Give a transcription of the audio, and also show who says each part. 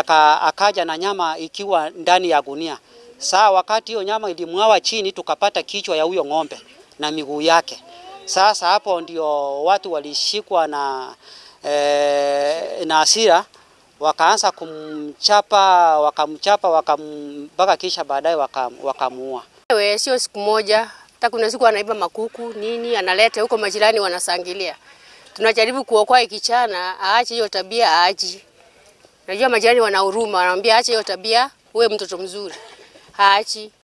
Speaker 1: Akaja na nyama ikiwa ndani ya gunia. Saa wakati hiyo nyama ilimwawa chini, tukapata kichwa ya huyo ng'ombe na miguu yake. Sasa hapo ndio watu walishikwa na hasira, wakaanza kumchapa, wakamchapa mpaka kisha baadaye wakamuua.
Speaker 2: Wewe sio siku moja, hata kuna siku anaiba makuku nini analeta huko, majirani wanasangilia. Tunajaribu kuokoa ikichana, aache hiyo tabia, aachi. Najua majirani wana huruma, wanamwambia aache hiyo tabia, uwe mtoto mzuri. Haachi.